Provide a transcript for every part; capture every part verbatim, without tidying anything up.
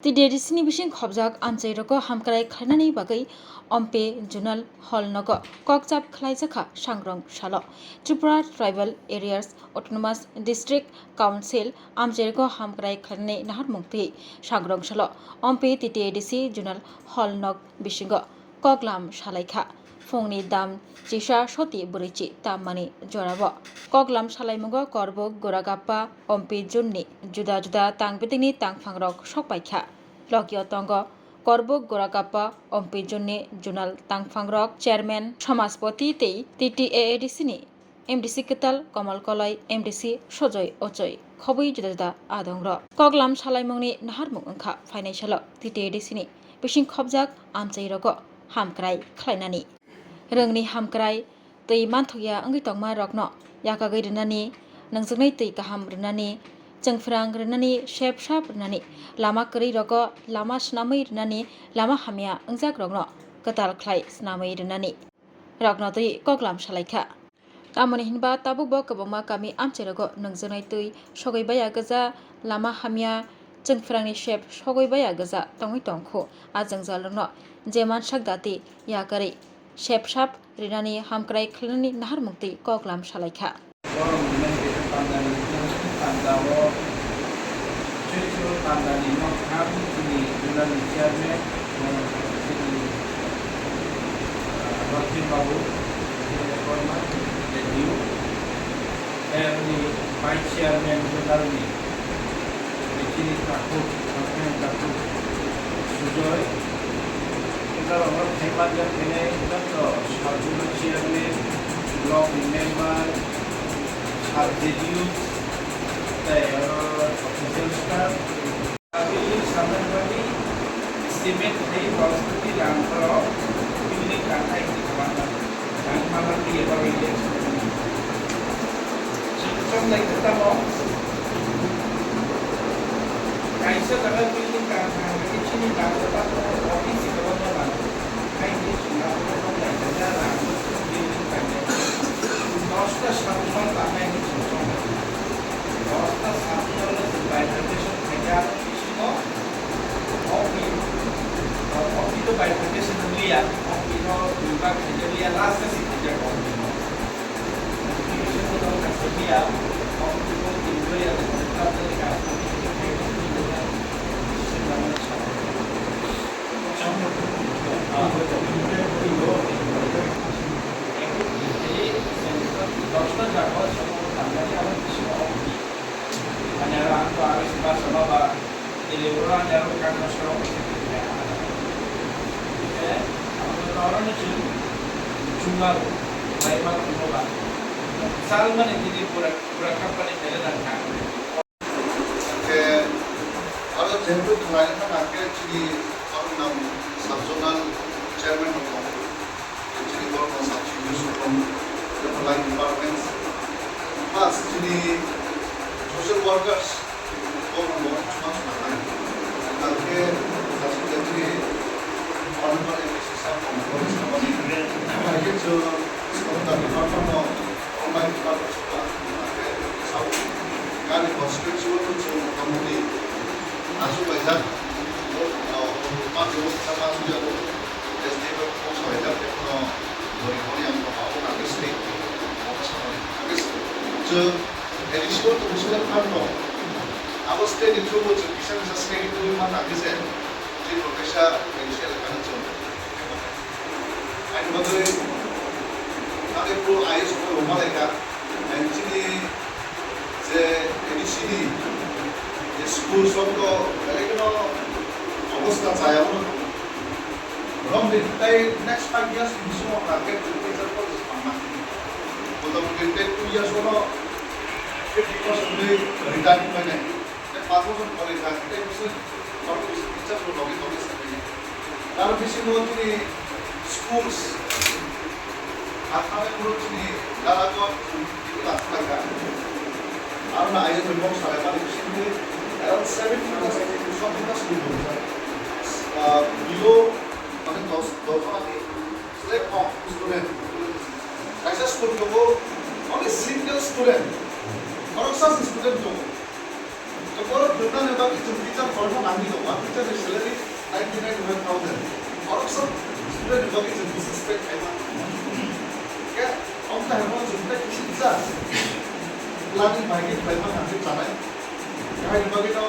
T T A D C ni bising khobjak amchairogo hamkrai khlainani bagwi Ompe Zonal Hall nogo kokchap khlaijakha sangrong salo. Tripura Tribal Areas Autonomous District Council amchairogo hamkrai khlainani naharmung twi sangrong salo Ompe T T A D C Zonal Hall nok bisingo koklam salaikha. Phungni dam chisa soti bwrwichi tammani jorao koklam salaimungo Korbuk, Goragappa, Ompi Zone ni juda juda tang bitingni tangphangrok sokpaikha. Lokyo tongo Korbuk, Goragappa, Ompi Zone ni Zonal tangphangrok, Chairman, Somaspoti tei T T A A D C ni M D C kwtal Komal Koloi, M D C Sojoy Ochoi, khobwi juda juda adongrok. Koklam salaimungni naharmung wngkha phainai salo T T A D C ni bising khobjak amchairogo hamkrai khlainani. Rwngni hamkrai twi manthokya wngwi tongma rokno yakagwi rwnani, nangjaknai twi kaham rwnani, chwngphrang rwnani, sep sap rwnani, lama kwrwi rogo lama swnamwi rwnani, lama hamya wngjak rokno kwtal khlai swnamwi rwnani rokno twi koklam salaikha. Tamoni hinba tabukbo kwbangma kami amchairogo nungjaknai twi sogwi baya gwja, lama hamya, chwngphrangni sep sogwi baya gwja tongwi tongkhu. A jwngjalrokno je mansak dati yakarwi sep sap rinani hamkrai khlainani naharmung twi koklam salaikha. Borok ni nai khe pandani, pandao Chwngno pandani noktham chini zonal ni chairman, chini, ah, Rothin Babu, chini former D D U, chini vice chairman zonal ni, chini takhuk, Rothin takhuk, Sujoy, Ita rok no thaiman jak khainai joto sub zonal chairman, block ni member, sub D D U, tei oro official staff. Building samani bagwi estimate khai dos koti rang borok building kanthai hinwi kwbangma. Ang mala twi eba election. Chwng chonglai khe tamo. Kaisa jaga building kanthai hinwi chini nangkukma office ni kwbangma nango. Hai hinwi chwng nangkukma chonglai khe rang building kanthai. Dosta sub zonal tangnai hinwi chwng chonglai. Dosta sub zonal no chwng bifurcation khaikha. Bisingo okni, okni to bifurcation wngya, okni no dui bag khaijak liya, last se khaijak okni no. Bifurcation to tong kha se liya, okni no tin liya, Dosta jaga o somo tangnai abo bisingo okni. Ani aro ang to aro se bus o ma ba, tele oro ani aro kang no soro ko se khe khe. Khe ang to oro ni chwng chwng ma bai ma ko ba. Sal mani tini pura pura company khe le dan kha. Khe aro jehetu khlai kha na khe chini aro nam sub zonal chairman rok tongo. Chini borokno sakchi news rokom, joto line departments, plus chini social workers, borokno bo chuma chuma nai. Hingkhe aswk khe chini honorable M P C sir rokno bo chuma nai. Hingkhe chwng social department no, line department no chuma nai. Gari bo spiritual chwng motamoti achuk laijak. Bo, ah, ma chwng ma chwng jago. S D F kok salai jak khe phano bori bori ang kok abo nang khe se, kok salai nang khe se. Chwng additional commissioner phan no abo state ni through bo chwng kisa kisa state ni through man nang khe se, chini bo kaisa additional khan chwng. Ani bagwi ani pro I S ko rwma lai kha. Chini je A D C ni je school song to belai kheno obostha chaya phano tongo. Norok ni tai next five years ni bisingo target teacher ko tongma. Motamoti tei two years o no fifty percent ni return painai. Tei panch bochor pore kha, tei bisi norok bisi teacher rok logi tongwi sabai. Aro bisingo chini schools, Assam-o chini dalago chini tini lakhwlai kha. Aro na ayo twi mok salai mani bisingtwi around seventy plus, eighty plus, something plus school dong. Ah, below, mane, dos, dos jona ni slai kok student. Kaisa school tongo, only single student. Khoroksa se student tongo. Borok rwnani bagwi chwng teacher forma nangwi tongo, teacher ni salary ninety ninety-five thousand. Borok sok student ni bagwi chwng business pay khaima. Khe omo hai no chwng tei kisi kisa planning bai khe khlaima nangwi chanai. Hai ni bagwi no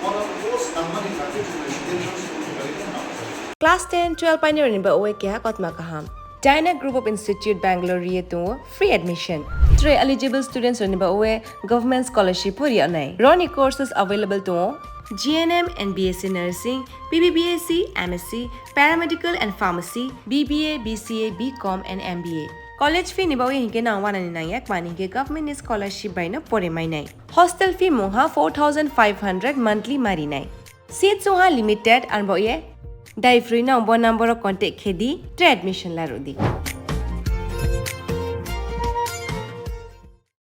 bono post nangmani bagwi chwng residential school ni bagwi no nangwi chanai. Class ten, twelve painirokni bagwi keha kotma kaham. Dyna Group of Institute Bangalore ri tongo free admission. Tei eligible students rokni bagwi government scholarship bo ri nai. Roni courses available tongo G N M and B S C Nursing, B B B S C, M S C, Paramedical and Pharmacy, B B A, B C A, B Com and M B A. College fee ni bagwi hinkhe nang wanani nangya, mani hinkhe government ni scholarship bai no pore mai nai. Hostel fee mungha four thousand five hundred monthly mari nai. Seats wngha limited, arbo ye dai free no bo number o contact khe di, tei admission la rw di.